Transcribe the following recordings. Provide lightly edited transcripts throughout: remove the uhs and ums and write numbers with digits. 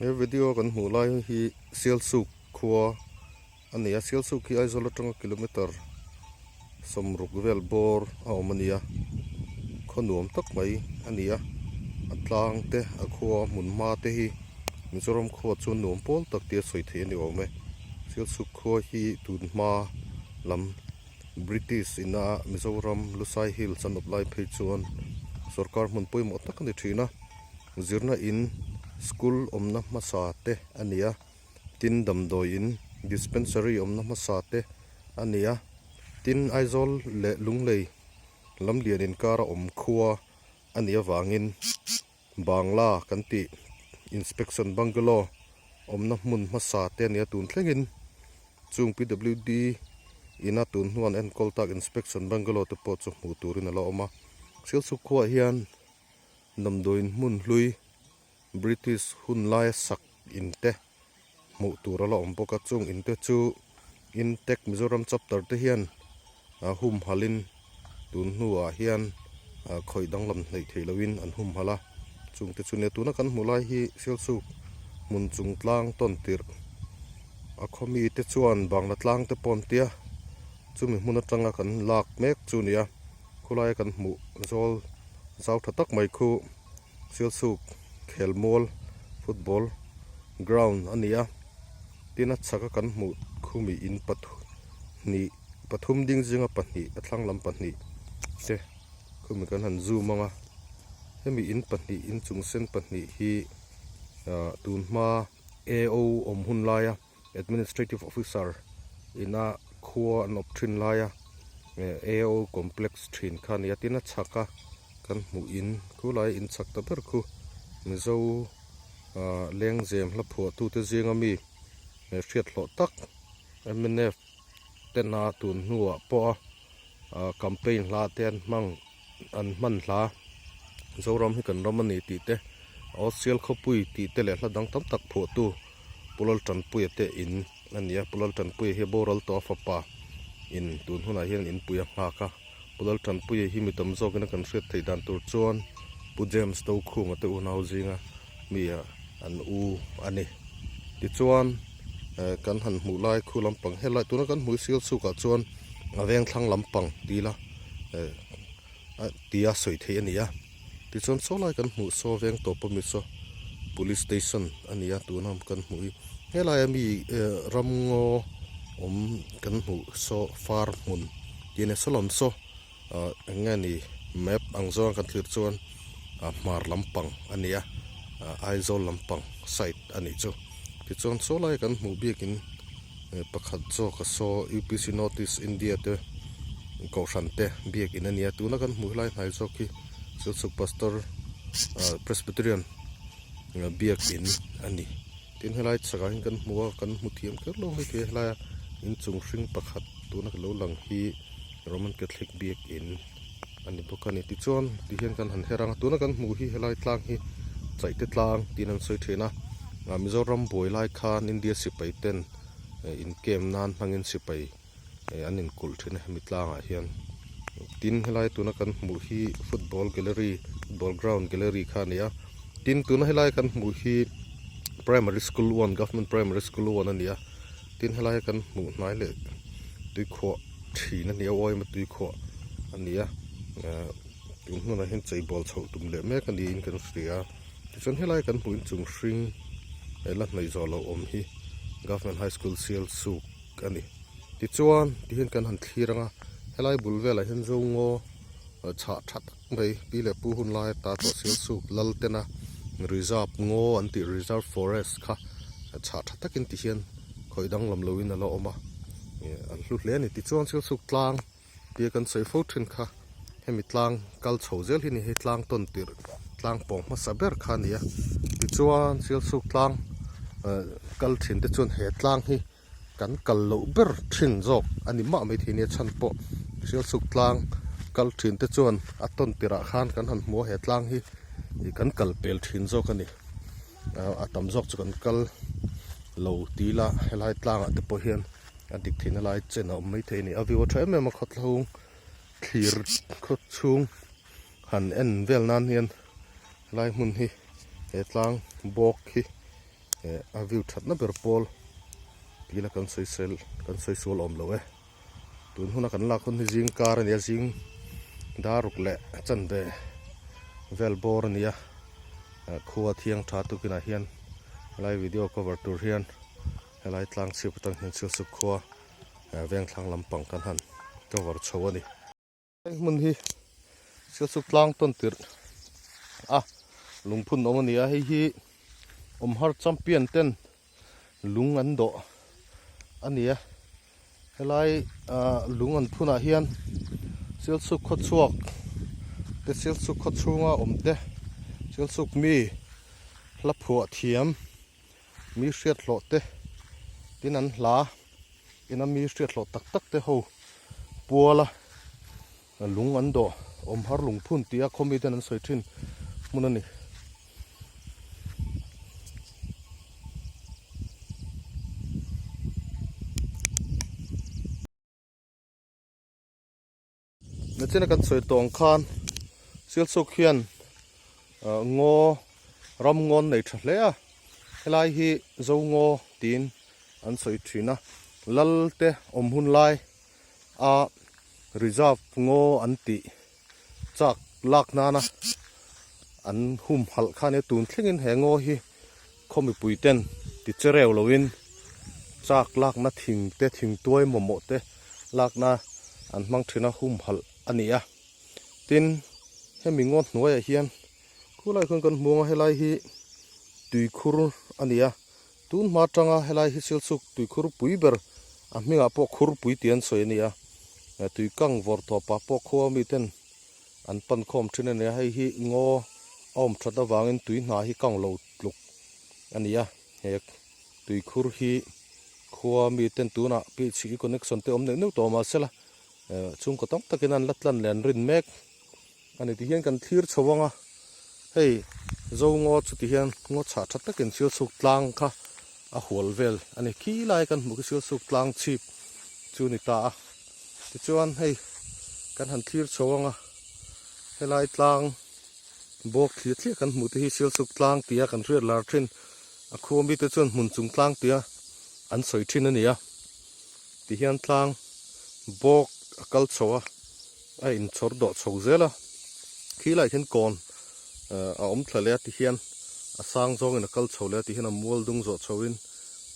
He video kan hmuh lai hi Sialsuk khua a ni a, Sialsuk hi Aizawl atanga kilometer sawmruk vel bawr a awm a ni a, khaw nuam tak mai a ni a, a tlang te a khua hmun hma te hi Mizoram khua chuan nuam pawl tak tia sawi theih a ni awm e, Sialsuk khua hi tun hma lam. British ina Mizoram Lusai Hills an awp lai phei chuan sorkar hmun pawimawh tak a ni thin a, zirna in school awmna hmasa te a ni a, tin damdawi in dispensary awmna hmasa te a ni a, tin Aizawl leh Lunglei lamlian inkara awm khua a nih avangin Bangla kan tih inspection bungalow awmna hmun hmasa te a ni a, tun thlengin Chung PWD ina tun hnuan enkawl tak inspection bungalow te pawh chu hmuh turin a la awm a. Sialsuk khuaah hian damdawiin hmun hlui British hun laia sak in te hmuh tur a la awm bawk a. Chung in te chu Intech Mizoram chapter te hian humhalhin tun hnuah hian khawih danglam hnaih theih lohin an humhalh a. Chung te chu nia tuna kan hmuh lai hi Sialsuk hmun chung tlang tawn tirh. A khaw mite chuan bangla tlang te pawh an tia chumi hmun atanga kan lak mek chu a ni a khawlaia kan hmuh zawl zau tha tak mai khu Sialsuk khelmual football ground a ni a tin a chhaka kan hmuh khumi in pathnih pathum ding zinga pahnih a thlang lam pahnih te khumi kan han zoom ang a hemi in pahnih inchung sen pahnih hi ah tun hma. AO awm hun laia Administrative Officer ina khua an awp thin laia AO Complex thin kha a ni a, tin a chhak a kan hmuh in khu lai in chhak ta ber khu Mizo ah lengzem hla phuah tute zinga mi hriat hlawh tak mnf tena tun hnuah pawh a ah campaign hla te an hmang an hman hla Zoram hi kan ram a ni tih te Awsial khawpui tih te leh hla dang tam tak phuahtu Pu Laltanpuia te in a ni a, Pu Laltanpuia hi boral tawh a fapa in tun hunah hian inpui a nghak a, Pu Laltanpuia hi mi tam zawkin a kan hriat theih dan tur chuan Pu James Tokhunga te unau zinga mi an u a ni. Tichuan kan han hmuh lai khu lampang helai tuna kan hmuh Sialsukah chuan a veng thlang lampang ti ila tia sawi theih a ni a tichuan saw lai kan hmuh saw veng tawp ami saw police station a ni a tuna kan hmuh hi helaia mi ramngaw awm kan hmuh saw far hmun tih a ni saw lam saw eng nge ni map ang zawng kan thlir chuan hmar lampang a ni a Aizawl lampang side a nih chu tichuan saw lai kan hmuh biakin pakhat zawk a saw UPC North East India te kohhran te biakin a ni a tuna kan hmuh helai hnai zawk hi Silchuk Pastor Presbyterian biakin a ni tin helai chhakah hian kan hmu a kan hmu thiam kher lo mai thei a helaia inchung hring pakhat tuna ka lo lang hi Roman Catholic biakin a ni bawk a ni tichuan tihian kan han her ang a tuna kan hmuh hi helai tlang hi chaihte tlang tiin an sawi thin a ah Mizoram buai lai khan India sipai ten inkem nan hmangin sipai an inkulh thin a hemi tlangah hian tin helai tuna kan hmuh hi football gallery football ground gallery kha a ni a tin tuna helai kan hmuh hi primary school one government primary school one a ni a tin helai kan hmuh hnai leh tuikhuah thin a ni a uaima tuikhuah a ni a ehh tun hunah hian cheibawl chhoh tum leh mek a niin kan hria tichuan helai kan hmuh inchung hring la hnaih zawh loh awm hi government high school Sialsuk a ni tichuan tihian kan han thlir ang a helai bul velah hian zo ngaw chhah tha tak mai pi leh pu hun lai ata tawh Sialsuk lal tena reserve ngaw an tih reserve forest kha chhah tha takin tihian khawih danglam loin a la awm a an hlu hle a ni tichuan Sialsuk tlang tia kan sawi fo thin kha hemi tlang kal chho zel hi a ni hei tlang tawn tirh tlang pawng hmasa ber kha a ni a tichuan Sialsuk tlang kal thin te chuan he tlang hi kan kal loh ber thin zawk a ni mah maithei nia chhan pawh Sialsuk tlang kal thin te chuan a tawn tirh ah khan kan han hmu a he tlang hi kan kal pel thin zawk a ni a tam zawk chu kan kal lo ti ila helai tlangah te pawh hian a dik theihna lai chen a awm maithei a ni a view a tha em em a khawthlung thlir khaw chhung han en vel nan hian helai hmun hi he tlang bawk hi. A view thatna ber pawl tih ila kan sawi sel kan sawi sual awm lo e. Tun huna kan lak hun hi zing kar a nia zing daruk leh chanve vel bawr a nia khua thiang tha tukinah hian helai video cover tur hian helai tlang chhip atang hian Silsup khua vengthlang lampang kan han cover chho a ni. Heng hmun hi Silsup tlang tawn tirh a lungphun awm a ni a hei hi awmhar champion ten lung an dawh a ni a helai ah lung an phunah hian Silsuk khaw chhuak te Silsuk khaw chhunga awm te Silsuk mi hla phuah thiam mi hriat hlawh te tin an hla ina mi hriat hlawh tak tak te ho puala lung an dawh awm har lungphun tia khaw miten an sawi thin hmun a ni. Nachina kan sawi tawng khan Silchuk hian ngaw ram ngawn nei tha hle a, helai hi Zo ngaw tiin an sawi thin a, lal te awm hun lai a reserve ngaw an tih chak lak nana an humhalh kha nia tun thlengin he ngaw hi khaw mipui ten ti che reu loin chak lakna thing te thing tuai mawmawh te lakna an hmang thin a humhalh a ni a tin hemi ngaw hnuaiah hian khulai khawn kan hmu ang a helai hi tuikhur a ni a tun hma atanga helai hi Silchuk tuikhur pui ber a hmingah pawh khurpui tih an sawi a ni a tuikang vawr tawpah pawh khua mi ten an pan khawm thin a ni a hei hi ngaw a awm that avangin tui hna hi kang lo tluk a ni a he tuikhur hi khua mi ten tunah PHE connection te awm neuh neuh tawh mahsela chhungkaw tam takin an la tlan leh an rin mek a ni tihian kan thlir chho ang a hei zo ngaw chu tihian ngaw chhah tha takin Silchuk tlang kha a hual vel a ni khi lai kan hmuh khi Silchuk tlang chhip chu ni ta a tichuan hei kan han thlir chho ang a helai tlang bawk thlir thliah kan hmuh te hi Silchuk tlang tia kan hriat lar thin a khua mite chuan hmun chung tlang tia an sawi thin a ni a tihian tlang bawk a kal chho a a inchhawr dawh chho zel a khi laiah khian kawn a awm thla leh a tihian a sang zawngin a kal chho leh a tihian a mual dung zawh chhoin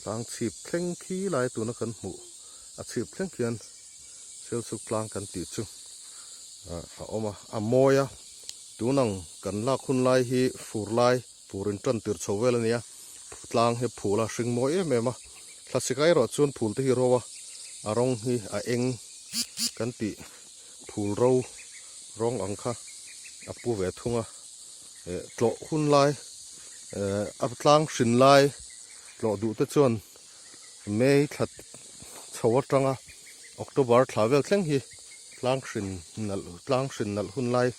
tlang chhip thleng khi lai tuna kan hmuh a chhip thleng khian Sialsuk tlang kan tih chu a awm a a mawi a tunang kan lak hun lai hi fur lai fur in tan tir chho vel a nia tlang hi phul a hring mawi em em a thlasik ah erawh chuan phul te hi ro a a rawng hi a eng kan tih phul ro rawng ang kha a pu ve thung a eh tlawh hun lai eh a tlang hrin lai tlawh duh te chuan May thla chho atanga October thla vel thleng hi tlang hrin nalh tlang hrin nalh hun lai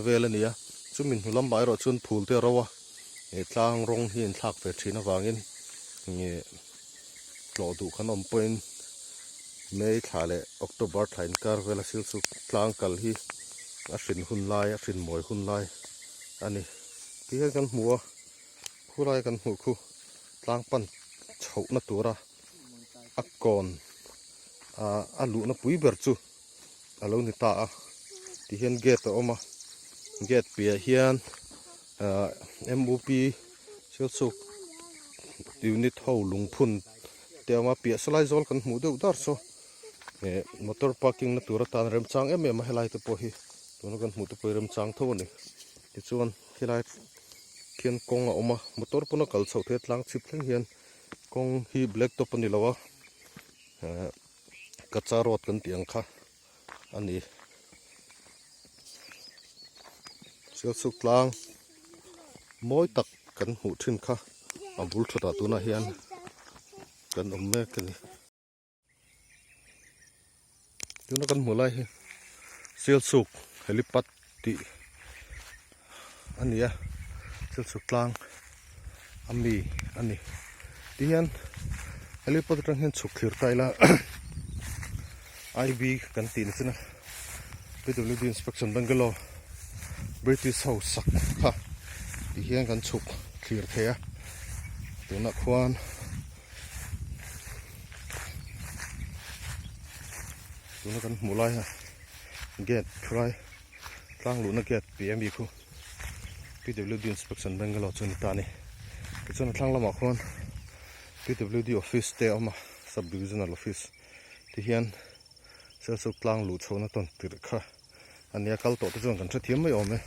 vel a ni a chumi hnu lamah erawh chuan phul te a ro a eh tlang rawng hi a inthlak ve thin avangin nge tlawh duh kan awm pawhin May thla leh October thla inkar vela sil chu tlang kal hi a hrin hun lai a hrin mawi hun lai a ni ti hian kan hmu a khulai kan hmuh khu. Tlang pan chhohna tura a kawn a luhna pui ber chu a lo ni ta a tihian gate a awm a gate piah hian M U P Sialsuk unit ho lungphun te a awm a piah sawlai zawl kan hmuh deuh dar saw eh motor parking na tur atan remchang em em a helai te pawh hi tuna kan hmuh te pawh hi remchang tho a ni tichuan helai. Khian kawng a awm a motor pawn a kal chhoh theih a tlang chhip thleng hian kawng hi black top a ni lo a ehh kacha road kan tih ang kha a ni Sialsuk tlang mawi tak kan hmuh thin kha a bul thatah tunah hian kan awm mek a ni. Tuna kan hmuh lai hi Sialsuk helipad tih a ni a Sialsuk tlang a mi a ni tihian helipad atang hian chhuk thlir ta ila I_B kan tih na chin a P_W_D inspection bungalow British ho sak kha tihian kan chhuk thlir thei a. Tunah khuan tuna kan hmuh lai a gate khulai tlang luhna gate piah ami khu P_W_D inspection Bangalore chu a ni ta a ni tichuan a thlang lamah khuan P_W_D office te a awm a sub divisional office ti hian Sialsuk tlang luh chhohna tawn tirh kha a nia kal tawh te chuan kan hrethiam mai awm e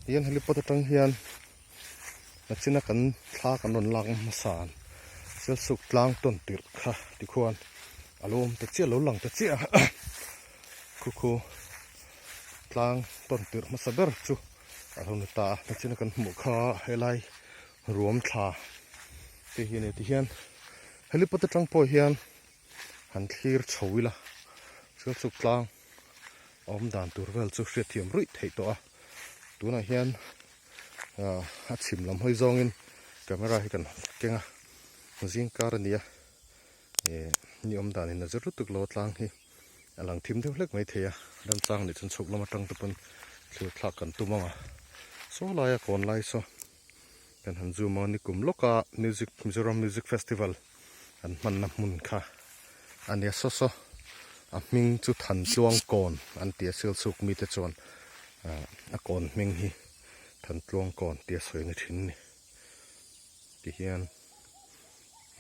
tihian helipad atang hian nachina kan thla kan rawn lak hmasa an Sialsuk tlang tawn tirh kha tikhuan a lo awm ta chiah a lo lang ta chiah a khu khu tlang tawn tirh hmasa ber chu a lo ni ta a nachina kan hmuh kha helai ruam thla te hi a ni tihian helipad atang pawh hian. Han thlir chho ila Sialsuk tlang a awm dan tur vel chu hriatthiam ruih theih tawh a tunah hian ah a chhim lam hawi zawngin camera hi kan keng a zing kar a ni a eh ni awm danin a zir lutuk lo tlang hi a lang thim deuh hlek mai thei a remchang nih chuan chhuk lam atang te pawn thlir thlak kan tum ang a saw laia kawn lai saw kan han zoom a nikum lawka music Mizoram music festival. An hmanna hmun kha a nia saw saw a hming chu Thantluang kawn an ti a Silsuk mite chuan ah a kawn hming hi Thantluang kawn tia sawi ni thin a ni tihian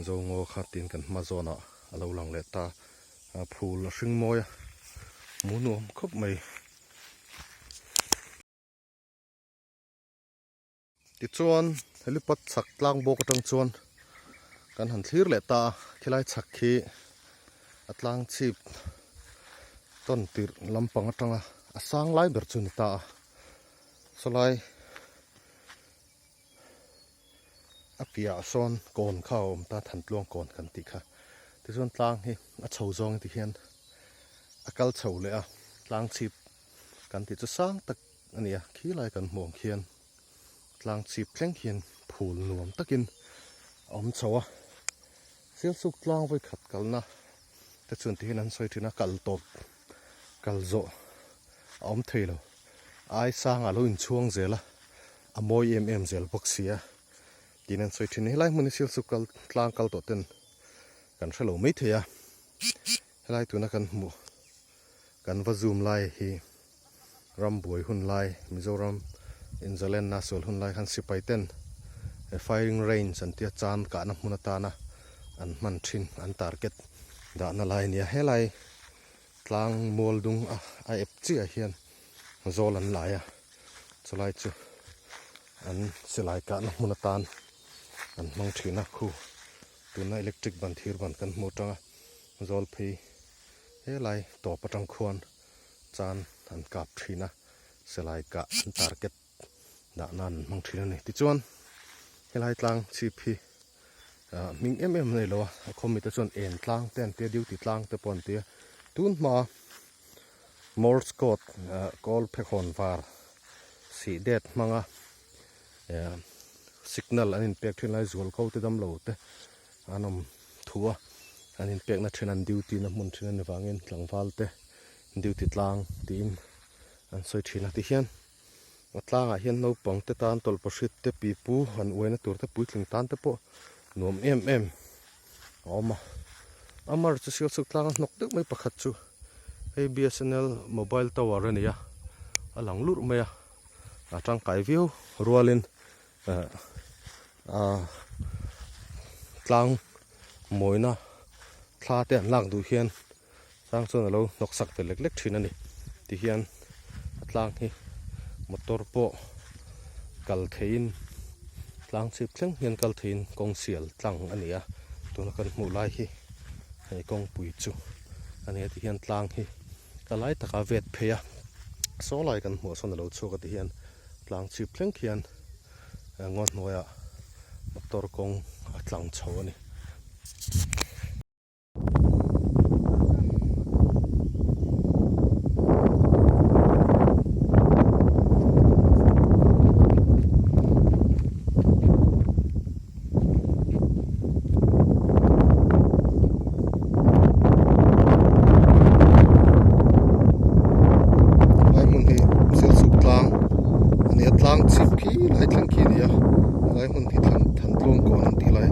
Zongaw kha tin kan hma zawnah a lo lang leh ta a phul a hring mawi a hmu nuam khawp mai. Tichuan helipad chhak tlang bawk atang chuan kan han thlir leh ta a khilai chhak khi a tlang chhip tawn tirh lampang atanga a sang lai ber chu a ni ta a sawlai a piahah sawn kawn kha a awm ta Thantluang kawn kan tih kha tichuan tlang hi a chho zawng ti hian a kal chho leh a tlang chhip kan tih chu sang tak a ni a khilai kan hmuh ang khian tlang chhip thleng khian phul nuam takin a awm chho a Sialsuk tlang vawi khat kalna te chuan ti hian an sawi thin a kal tawp kal zawh a awm thei lo ai sangah lo inchhuang zel a a mawi em em zel bawk si a tiin an sawi thin a helai hmun hi Sialsuk kal tlang kal tawh ten kan hre lo mai thei a helai tuna kan hmuh kan va zoom lai hi. Ram buai hun lai, Mizoram inzalenna sual hun lai khan sipai ten firing range an tia chan kahna hmun atana an hman thin an target dahna lai a ni a. Helai tlang mual dung a a ep chiah hian zawl an lai a, chulai chu an silai kahna hmun atan an hmang thin a khu tuna electric ban thir ban kan hmu atanga zawl phei helai tawp atang khuan chan an kap thin a silai kah an target dah nan an hmang thin a ni tichuan helai tlang chhip hi ah hming em em a nei lo a a khaw mite chuan en tlang te an tia duty tlang te pawh an tia tun hma morse code ah kawl phekhawn var sih det hmanga eh signal an inpek thin lai zual ko te damlo te an awm thu a an inpekna then an duty na hmun then a ni vangin tlangval te duty tlang tiin an sawi thin a tihian a tlangah hian naupang te tan tawlhpahrit te pipu han uaina tur te puitling tan te pawh nuam em em a awm a amar chu sialchhuk tlanga hnawk deuh mai pakhat chu hei B_S_N_L mobile tower a ni a a lang lurh mai a a tangkai viau rualin ah tlang mawina thla te an lak duh hian tlang chuan alo hnawk sak ve lek lek thin a ni tihian a tlang hi motor pawh kal theiin tlang chhip thleng hian kal theiin kawng sial tlang a ni a tuna kan hmuh lai hi hei kawngpui chu a ni a tihian tlang hi a lai taka vet phei a saw lai kan hmuh sawn alo chhuak a tihian. Tlang chhip thleng khian ngaw hnuaiah motor kawng a tlang chho a ni. Lai hmun hi Sialsuk tlang a ni a tlang chhip khi lai thleng khi a ni a lai hmun hi thlan than Tlawngkawn an tih lai.